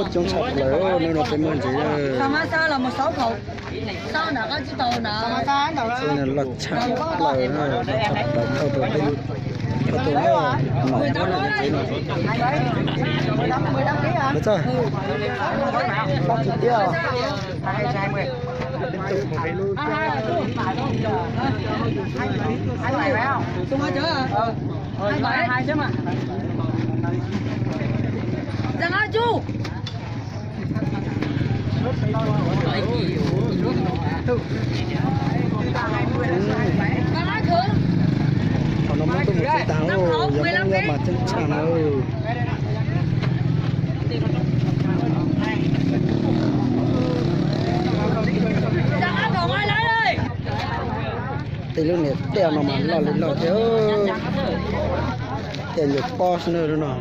Coob tshaj plaws, hnub no peb muaj ntxiv. Loj tshaj plaws, loj tshaj plaws, thauj tus, thauj tus no, no, no, no. Thaum no muab tuaj mus tsev tas, yog Hmoob nyob mas ceeb tsheej na. Tej lub niam tej no mas loj li loj thiab, tej nyuam pob xwb na lub no.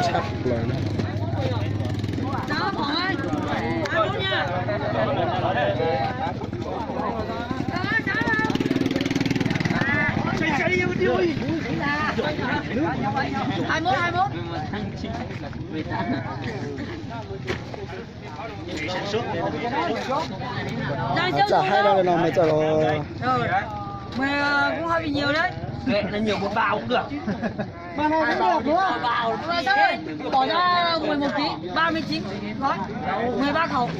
Tshaj plaws na. Txawm hais los no mày txawm los. Mày, ờ, cũng hơi bị nhiều đấy. Mày nói nhiều một bao cũng được. Mà này cũng được đúng không? Bỏ ra mười một ký, ba mươi chín gói, mười ba khẩu.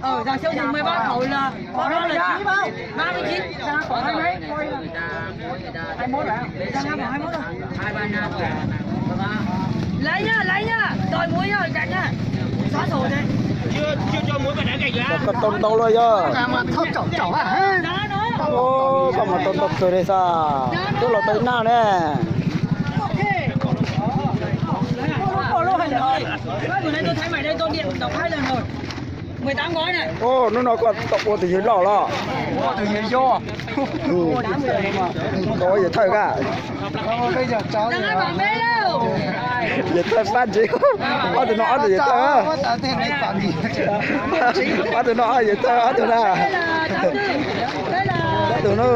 Ở Giàng Siêu thì mười ba khẩu là có đó là chín bao, ba mươi chín. Ra khỏi hai mấy, coi là hai mốt rồi. Ra khỏi hai mốt rồi. Lấy nhá, lấy nhá, đòi muối nhá, cạnh nhá. Xóa sổ đi. Chưa, chưa cho muối vào đá gạch hả? Koj tau ntau los yog? Koj mas tau ntau kawg li xwb. Twb los tau nag ne. Ua, hnub no koj tau ua tus yawg loj los? Koj ua yawg thawj koj. Yawg thawj pab ntsev. Ob tug no ob tug yawg thawj. Ob tug no ob yawg thawj ob tug na. Ob tug na.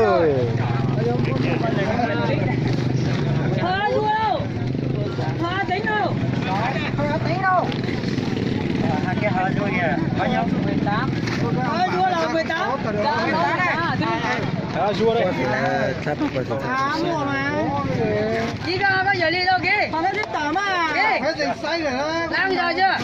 Ký cho có giờ đi đâu ký. Ký. Láng giờ chưa?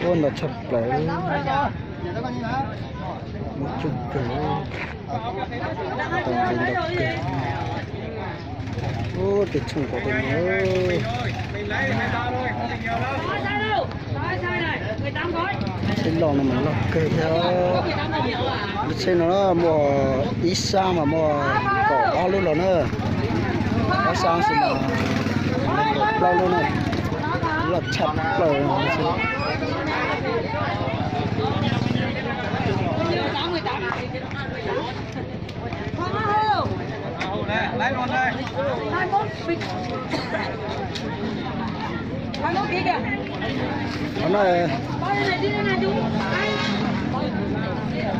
Ua nrov tshaj plaws. Muaj coob kawg. Tau nqi ntau kawg. Ub, tej tshooj ko tej no. Tsheb loj no mas loj kawg thiab. Lub tsheb no muaj ib sab mas muaj kaum ob lub los na. Ob sab xwb mas plaub lub na. Loj tshaj plaws.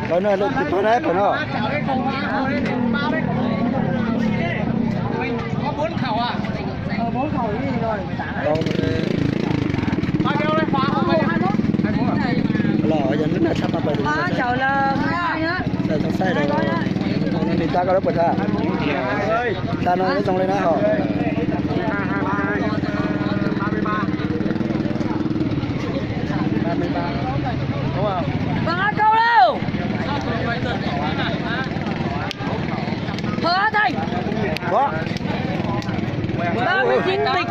Lawv no lawv tus pog na pog no. Los yog hnub no tshaj tag plaws. Xav no nws tab koj lub puas tag. Xav no zoo li na hos. Có. Ba mươi chín bịch.